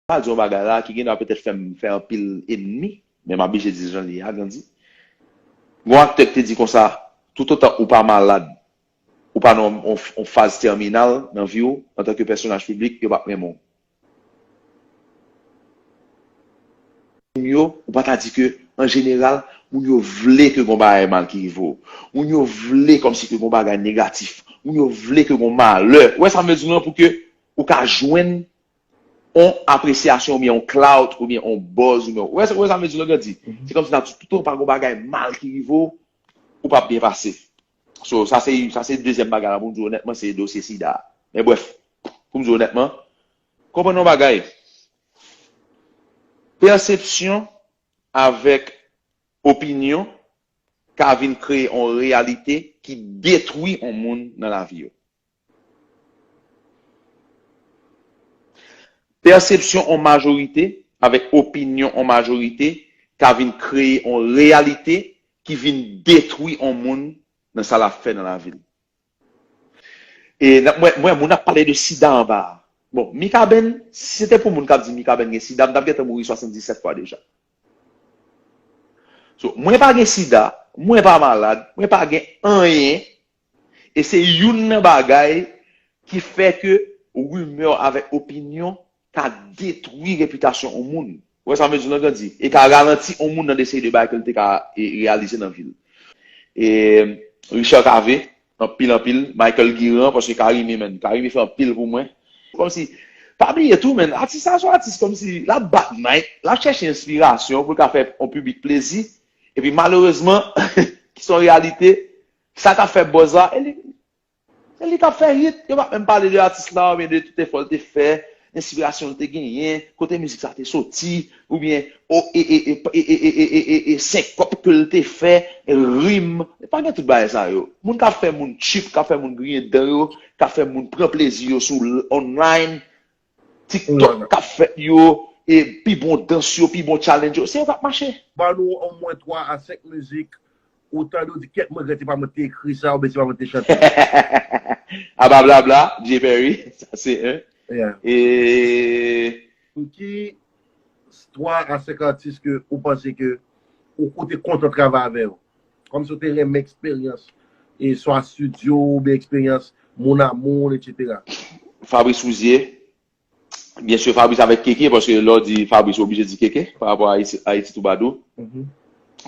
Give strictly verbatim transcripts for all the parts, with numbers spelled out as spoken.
pa di yon bagay la ki gen dwa petèt fè m fè anpil enmi, men m ap blije di jan li ye a, Gandhi. Gon aktè ki te di konsa, toutotan ou pa malad, ou pa nan yon, yon, yon faz tèminal nan vi w, antanke pèsonaj piblik, yo p ap renmen w. Moun yo, ou pa ta di ke, an jeneral, moun yo vle ke gon bagay mal ki rive w. Moun yo vle kòmsi ke gon bagay negatif. Moun yo vle ke gon malè. Ou wè sa m vle di w lan, pou ke ou ka jwenn yon apresyasyon oubyen yon clout oubyen yon buzz oubyen, ou wè, ou wè sa m vle di w lan, Gandhi? Se kòmsi nan tout, tout tan pa gon bagay mal ki rive w, ou p ap byen pase. So, sa se, sa se dezyèm bagay la pou m di w onètman, se dosye sida a. Men brèf, pou m di w onètman, konprann yon bagay. Pèsepsyon avèk opinyon ka vin kreye yon reyalite ki detwi yon moun nan lavi yo. Pèsepsyon yon majorite avèk opinyon yon majorite ka vin kreye yon reyalite ki vin detwi yon moun nan sa l ap fè nan lavi l. E n ap, mwen, mwen, moun ap pale de sida anba a. Bon, Mikaben, si se te pou moun k ap di Mikaben gen sida, m t ap gentan mouri swasanndisèt fwa deja. So, mwen pa gen sida, mwen pa malad, mwen pa gen anyen, e se youn nan bagay ki fè ke rimè avèk opinyon ka detwi repitasyon yon moun. Ou wè sa m vle di w lan, Gandhi? E ka ralanti yon moun nan de seri de bagay ke l te ka, e, reyalize nan vi l. E Richard Cavé, anpil, anpil. Michael Guiran, paske Carimi, menn. Carimi fè anpil pou mwen. Kòmsi, pa bliye tou, menn, atis sa se yon atis kòmsi, l ap bat night, l ap chèche enspirasyon pou l ka fè yon piblik plezi. Epi malerezman, ki se yon reyalite, sa k ap fè buzz la, e li, se li k ap fè hit. Yo p ap menm pale de atis la, oubyen de tout efò l te fè, enspirasyon l te genyen, kote mizik sa te soti, oubyen o, e, e, e, e, e, e, e, e, e senkòp ke l te fè, rim. Pa gen tout bagay sa yo. Moun k ap fè moun trip, k ap fè moun griyen dan yo, k ap fè moun pran plezi yo sou l-, online, TikTok k ap fèt yo, e pi bon dans yo, pi bon challenge yo, se yo k ap mache. Ban nou omwen twa a senk mizik ou tande, ou di, "Kèt, mwen regrèt se pa mwen ki te ekri sa, oubyen se pa mwen ki te chante." Aba blabla, Jay Perry, sa se en. Yeah. E pou ki twa a senk atis ke ou panse ke ou, ou te kontan travay avè yo? Kòmsi ou te renmen eksperyans, e swa estidyo oubyen eksperyans moun a moun, etsetera. Fabrice Rouzier, byen si, Fabrice avèk Keke, paske lè w di Fabrice, ou oblije di Keke, pa rapò a Ayiti, Ayiti Twoubadou. Mhm.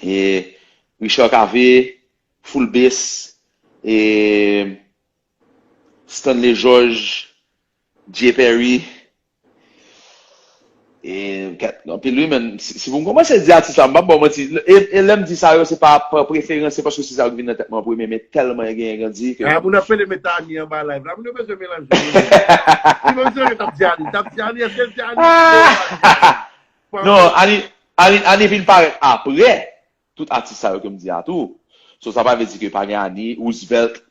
E Richard Cavé, Full Bass, e Stanley Georges, Jay Perry, e, kèt, anpil wi, men si, si pou m kòmanse di atis la, m p ap ba w manti. E, e lè m di sa yo, se pa pa preferans, se paske se sa yo ki vin nan tèt mwen an premye, men tèlman genyen Gandhi ke... Ah, moun ap pede met Ani anba live la, moun yo bezwen melanje yo. Si menm si yo t ap di Ani, t ap di Ani, èske l di Ani? Ah! Non, Ani, Ani, Ani vin parèt aprè tout atis sa yo ke m di a tou. So, sa pa vle di ke pa gen Ani, Roosevelt,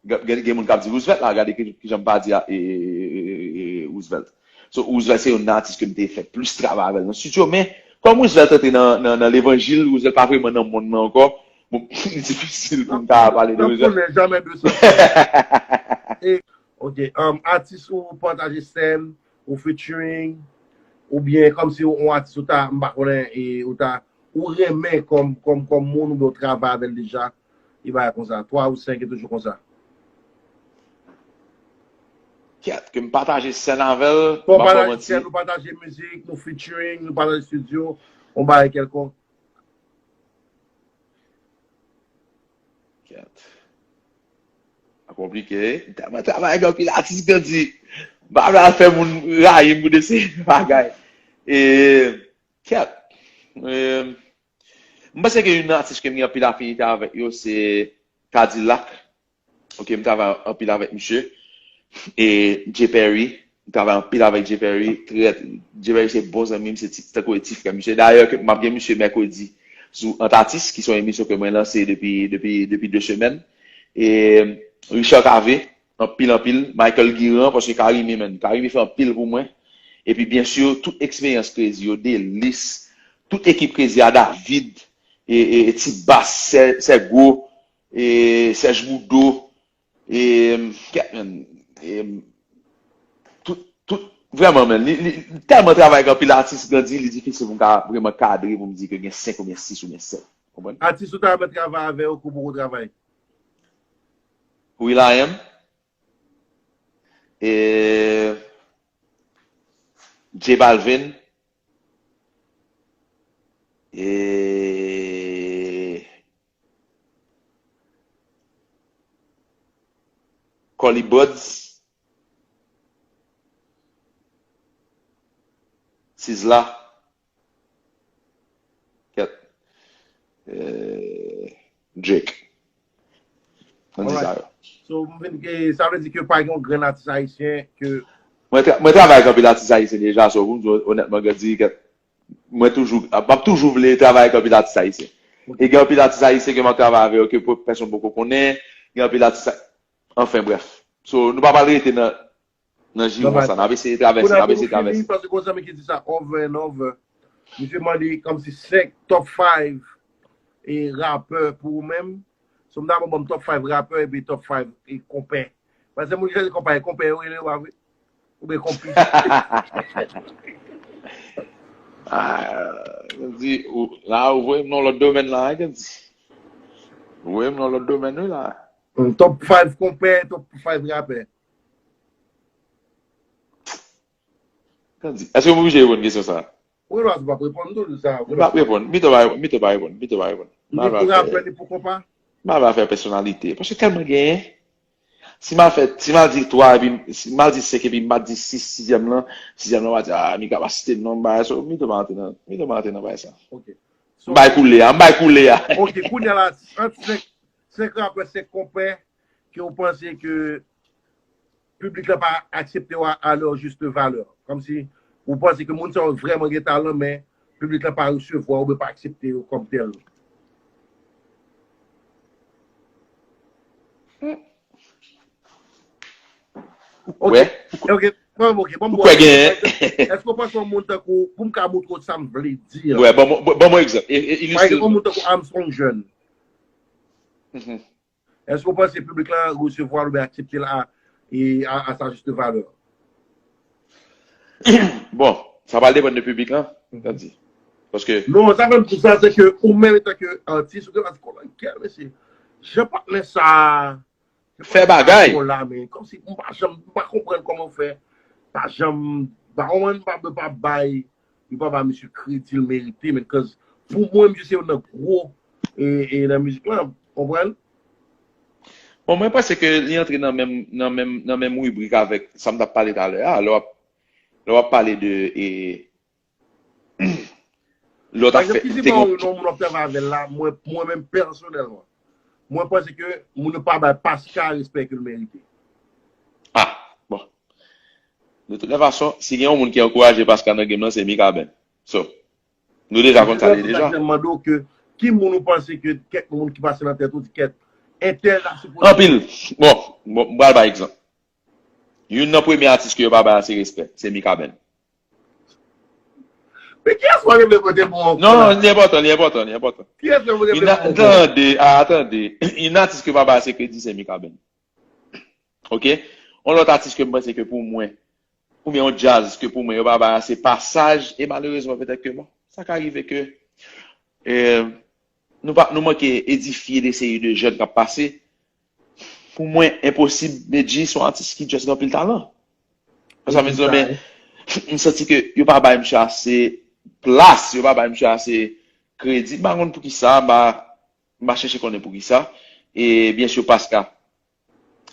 gen, gen, gen moun k ap di Roosevelt la, gade ki, ki jan m pa di a, e, e, e, e, e, Roosevelt. So, Roosevelt se youn nan atis ke m te fè plis travay avè l nan estidyo, men kòm Roosevelt antre nan, nan, nan levanjil, Roosevelt pa vrèman nan monn nan ankò, bon, li difisil pou m ta pale de Roosevelt. N ap tounen, jamè de sa. E, ok, um, atis ou pataje sèn, ou featuring, oubyen kòmsi ou, ou atis ou ta, m pa konnen, e, ou ta, ou renmen kòm, kòm, kòm moun, oubyen ou travay avè l deja, e bagay konsa. Twa ou senk, e toujou konsa. Kèt, ke m pataje sèn avè l, m pa ba w manti. Sèn, ou pataje mizik, nou featuring, nou pataje estidyo, yon bagay kèlkonk. Kèt. A konplike, wi. M tèlman travay ak anpil atis Gandhi. M pa vle al fè moun rayi m pou de seri de bagay. E, kèt. E, m panse ke youn nan atis ke m gen anpil afinite avèk yo, se K-Dilak. Ok, m travay anpil avèk misye. E Jay Perry, m travay anpil avèk Jay Perry. Trè, Jay Perry se bon zanmi m, se ti, tankou ti frè m misye. Dayè, ke m ap gen misye mèkredi sou Ant Atis, ki se yon emisyon ke mwen lanse depi, depi, depi de semèn. E Richard Cavé, anpil, anpil. Michael Guiran, paske Carimi, menn. Carimi fè anpil pou mwen. Epi, byen si, tout eksperyans Krezi yo, Delis, tout ekip Krezi a, David, e, e, e Ti Bas, Sè, Sè Gwo, e Serge Boudot, e, kèt, menn, e, tout, tout, Vrèman, men, li, li, tèlman travay gen anpil atis, Gandhi, li difisil pou m ka vrèman kadre pou m di ke gen senk oubyen sis oubyen sèt. Konprann? Atis ou ta renmen travay avè yo, ke w poko travay? Will I Am. E, J Balvin. E, Collie Buddz. Sizzla. Kèt. E, Drake. Ann di sa yo. So, m vin, e, sa vle di ke pa gen yon grenn atis ayisyen ke Mwen, tra- mwen travay ak anpil atis ayisyen deja, so, pou m di w onètman, Gandhi, kèt, mwen toujou, m ap toujou vle travay ak anpil atis ayisyen. E gen anpil atis ayisyen ke m ap travay avè yo ke po- pèsonn poko konnen, gen anpil atis, anfen, brèf. So, nou pa pral rete nan, nan jiwon sa, n ap eseye travèse, n ap eseye travèse. Paske gon zanmi ki di sa over and over. Misye mande kòmsi senk top five e rapè pou ou menm. So, m ta ban m top five rapè epi top five e konpè. Paske moun ki chèche konpè, konpè yo rele yo pa vre? Oubyen konplis? Ah, m di, ou- la, ou voye m nan lòt domèn la, hein, Gandhi. Ou voye m nan lòt domèn, wi, la. Mm, top five konpè, top five rapè. Gandhi, èske m oblije reponn kesyon sa a? Wi, Ras, w ap reponn tou, sa. M p ap reponn. Mito pa reponn. Mito pa reponn. Mito pa reponn. Ni pou rapè, ni pou konpa. M pa va fè pèsonalite. Paske tèlman genyen. Si m al fè, si m al di twa, epi m- si m al di senk, epi m pa di sis, sizyèm lan, sizyèm lan va di, ah, Mika pa site non, bagay sa. Mito pa antre nan, Mito pa antre nan bagay sa. Ok. M bay koulè a, m bay koulè a. Ok, kounye a la, ant senk, senk rapè, senk konpè, ke w panse ke piblik la pa aksepte w a, a leur juste valeur. Kòmsi ou panse ke moun sa yo vrèman gen talan, men piblik la pa resevwa oubyen pa aksepte yo kòm tèl. Ok. Ok, ban m, ok, ban m. Ou kwè gen. Èske w panse yon moun tankou, pou m ka montre w sa m vle di a? Wè, ban m, ban m yon egzanp. E, e, Pa egzanp, yon moun tankou Armstrong Jeune. Èske w panse piblik la resevwa l oubyen aksepte l a, e a, a sa juste valeur? Bon, sa pral depann de piblik lan, sa di. Paske non, sa fè m di sa, se ke ou menm, etan ke atis, ou gen pa di kòlè kè, mesye. Jan patnè sa fè bagay. Bon la, men, kòmsi m pa janm, m pa konprann kòman w fè. Pa janm, pa konprann, pa, pa bay, yo pa ba misye kredi l merite, men, 'cause pou mwen, misye se youn nan gwo, e, e nan mizik lan, konprann? Bon, mwen panse ke li antre nan menm, nan menm, nan menm ribrik avèk sa m t ap pale talè a. Lè w ap, lè w ap pale de, e, lè w t ap fè, te gen yon moun w ap travay avè l la, mwen, mwen menm pèsonèlman, mwen panse ke moun yo pa bay Paska respè ke l merite. Ah, bon. De tout lè fason, si gen yon moun ki ankouraje Paska nan game lan, se Mikaben. So, nou deja konn sa li deja. Mwen mande w ke, ki moun ou panse ke kèk moun ki pase nan tèt ou di kèt, entèl la sipoze. Anpil. Bon, bon, m pral bay egzanp. Youn nan premye atis ke yo pa bay ase respè, se Mikaben. Men kiyès mwen vle pote pou mwen? Non, non, li enpòtan, li enpòtan, li enpòtan. Kiyès mwen vle pote pou mwen? Tande, ah, tande. Youn nan atis ke yo pa bay ase kredi, se Mikaben. Ok? Yon lòt atis ke m panse ke pou mwen, oubyen yon djaz ke pou mwen, yo pa bay ase pasaj, e malerezman, petèt ke, bon, sa ka rive ke, eh, nou pa, nou manke edifye de seri de jèn k ap pase. Pou mwen, Enposib Medjy se yon atis ki just gen anpil talan. Sa vle di, men, m santi ke yo pa bay misye ase plas, yo pa bay misye ase kredi. M pa konn poukisa, m pa, m pa chèche konnen poukisa. E byen si Paska.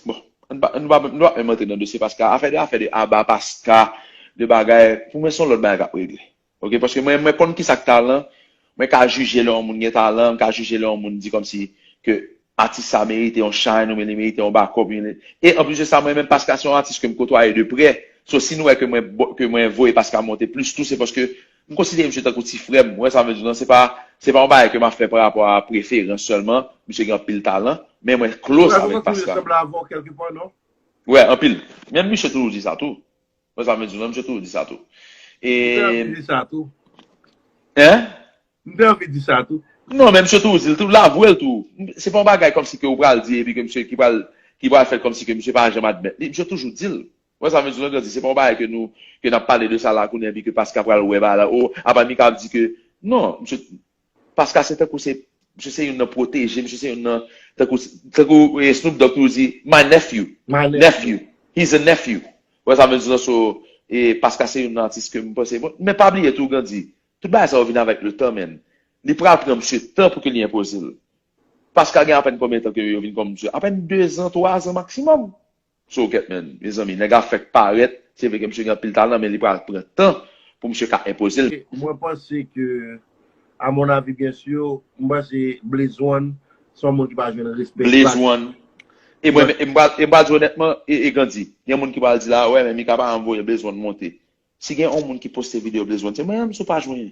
Bon, nou pa, nou pa, nou pa menm antre nan dosye Paska. Afè de, afè de aba Paska, de bagay, pou mwen se yon lòt bagay k ap regle. Ok, paske mwen, mwen konn kisa k talan, mwen ka jije lè yon moun gen talan, m ka jije lè yon moun di kòmsi ke atis sa merite yon shine, oubyen li merite yon backup, oubyen li, e anplis de sa, mwen menm Paska se yon atis ke m kotwaye de prè. So, si nou wè ke mwen, ke mwen voye Paska monte plis tou, se paske m konsidere misye tankou ti frè m. Ou wè sa m vle di w lan, se pa, se pa yon bagay ke m ap fè pa rapò a preferans sèlman. Misye gen anpil talan, men mwen close avèk Paska. Ou santi w sanble avè w kèlkepa, non? Wè, anpil. Menm misye toujou di sa tou. Ou wè sa m vle di w lan, misye toujou di sa tou. E m te anvi di sa tou. Hein? M te anvi di sa tou. Non, men misye toujou di l tou, l avwe l tou. Se pa yon bagay kòmsi ke ou pral di epi ke misye ki pral, ki pral fè kòmsi ke misye pa janm admèt li. Misye toujou di l. Ou wè sa m vle di w, Grandi? Se pa yon bagay ke nou, ke n ap pale de sa la kounye a, epi ke Paska pral wè bagay la. O, apa Mika ap di ke, non, misye, Paska se tankou se, misye se youn nan pwoteje, misye se youn nan, tankou, tankou eh, Snoop Dogg toujou di, my nephew. My nephew. Nephew. He's a nephew. Ou wè sa m vle di w, so, eh, Paska se youn nan atis ke m panse. Bon, men pa bliye tou, Grandi, tout bagay sa yo vin avèk le tan, men. Li pral pran misye tan pou ke li enpoze l. Paska gen apèn konbyen tan ke yo vin kòm misye? Apèn de zan, twa zan maksimòm. So, kèt, men, mezanmi, nèg la fèk parèt, se vre ke misye gen anpil talan, men li pral pran tan pou misye ka enpoze l. Mwen panse ke, a mon avi, byen si, m panse Blaze One se yon moun ki pa jwenn respè. Blaze One. E mwen, e m pral, e m pral di w onètman, e, e Grandi, gen moun ki pral di la, wè, men Mika pa janm voye Blaze One monte. Si gen yon moun ki poste videyo Blaze One, se mwen menm, si w pa jwenn.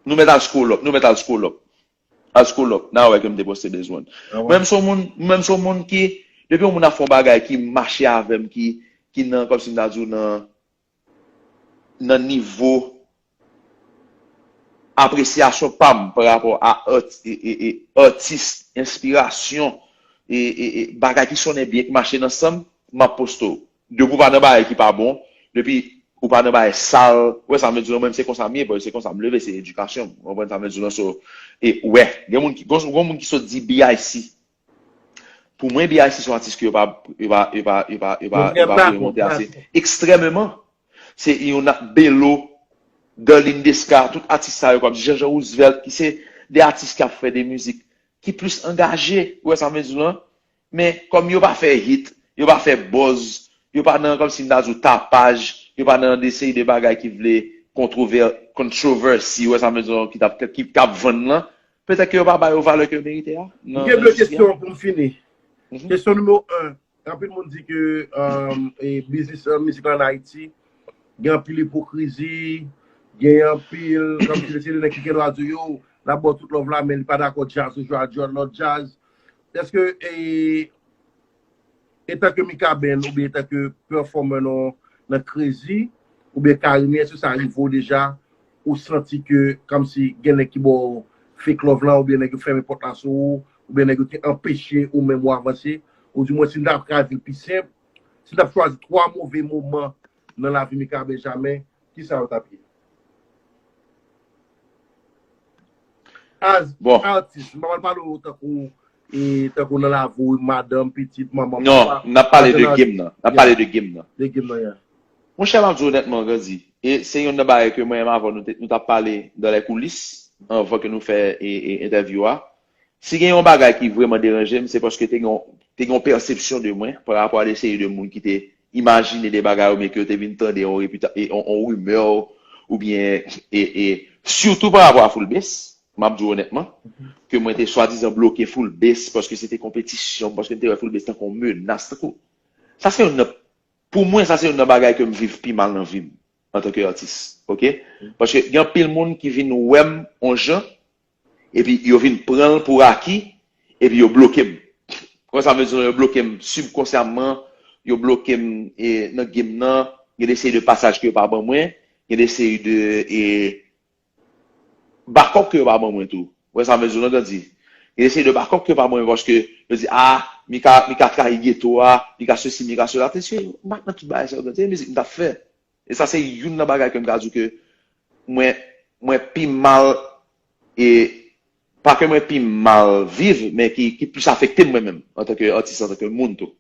Nou mèt al scroll up, nou mèt al scroll up. Al scroll up, n a wè ke m te poste Blaze One. Mwen menm se yon moun, mwen menm se yon moun ki, depi yon moun ap fè yon bagay ki mache avè m, ki, ki nan, kòmsi m ta di w, nan, nan nivo apresyasyon pa m pa rapò a art, e, e, e, atis, enspirasyon, e, e, e, bagay ki sonnen byen, ki mache nan san m, m ap poste w. Depi w pa nan bagay ki pa bon, depi ou pa nan bagay sal, ou wè sa m vle di w, mwen menm se konsa m ye, bro, se konsa m leve, se edikasyon m, ou konprann sa m vle di w lan, so, e, ou wè, gen moun ki, gon, gon moun ki sot di B I C, pou mwen, B I C se yon atis ke yo pa, yo pa, yo pa, yo pa, yo pa, yo pa voye monte ase. Ekstrèmeman. Se yon Belo, Darlene Desca, tout atis sa yo, kòm Jean Jean Roosevelt, ki se de atis k ap fè de mizik ki plis angaje, ou wè sa m vle di w lan? Men, kòm yo pa fè hit, yo pa fè buzz, yo pa nan, kòmsi m ta di w, tapaj, yo pa nan de seri de bagay ki vle kontrovè, controversy, ou wè sa m vle di w lan, ki t ap, ki, k ap vann lan, petèt ke yo pa ba yo valè ke yo merite a. M gen de kesyon pou m fini. Kesyon nimewo en. Anpil moun di ke um, e, biznis uh, mizik la an Ayiti, gen anpil ipokrizi, gen anpil, kòmsi se de nèg ki gen dwa di yo, n ap ba w tout love la, men li pa dakò djaz ou jwe a djòl lòt djaz. Èske e, etanke Mikaben oubyen etanke pèfòmè nan, nan Krezi, oubyen Karimi, èske sa rive w deja, ou santi ke kòmsi gen nèg ki ba w fake love lan, oubyen nèg yo fèmen pòt la sou ou, oubyen nèg yo te anpeche ou menm ou avanse, ou di mwen si m ta tradui l pi senp, si m ta chwazi twa move moman nan lavi Mika Benjamin, kisa yo t ap ye? As atis, m pa pral pale w tankou e tankou nan lavi w, madanm, pitit, manman, papa. Non, n ap pale de game nan. N ap pale de game nan. De game nan, yeah. Monchè, m ap di w onètman, Grandi, e se youn nan bagay ke mwen menm avè w nou t ap pale dans les coulisses, anvan ke nou fè entèvyou a. Si gen yon bagay ki vrèman deranje m, se paske te gen te gen yon pèsepsyon de mwen pa rapò a de seri de moun ki te imajine de bagay oubyen ke yo te vin tande yon, yon, yon rimè oubyen e, e, sitou pa rapò a Foulbes, m ap di w onètman, ke mwen te swadizan bloke Foulbes paske se te konpetisyon, paske m te wè Foulbes tankou yon menas, tankou. Sa se youn nan, pou mwen, sa se youn nan bagay ke m viv pi mal nan vi m antanke atis, oke? Paske gen anpil moun ki vin wè m yon jan, epi yo vin pran l pou aki, epi yo bloke m. Konsa m vle di w, yo bloke m sibkonsyamman, yo bloke m e, nan game nan, gen de seri de pasaj ke yo pa ban mwen, gen de seri de e, bakòp ke yo pa ban mwen tou. Ou wè sa m vle di w lan, Grandi? Gen de seri de bakòp ke yo pa ban mwen paske yo di, a, Mika, Mika trayi geto a, Mika sesi, Mika sela. Mesye, m pa t nan tout bagay sa yo, Grandi. Se mizik m t ap fè. E sa se youn nan bagay ke m ka di w ke mwen, mwen pi mal, e pa ke mwen pi mal viv, men ki, ki plis afekte m mwen menm, antanke atis, antanke moun tou.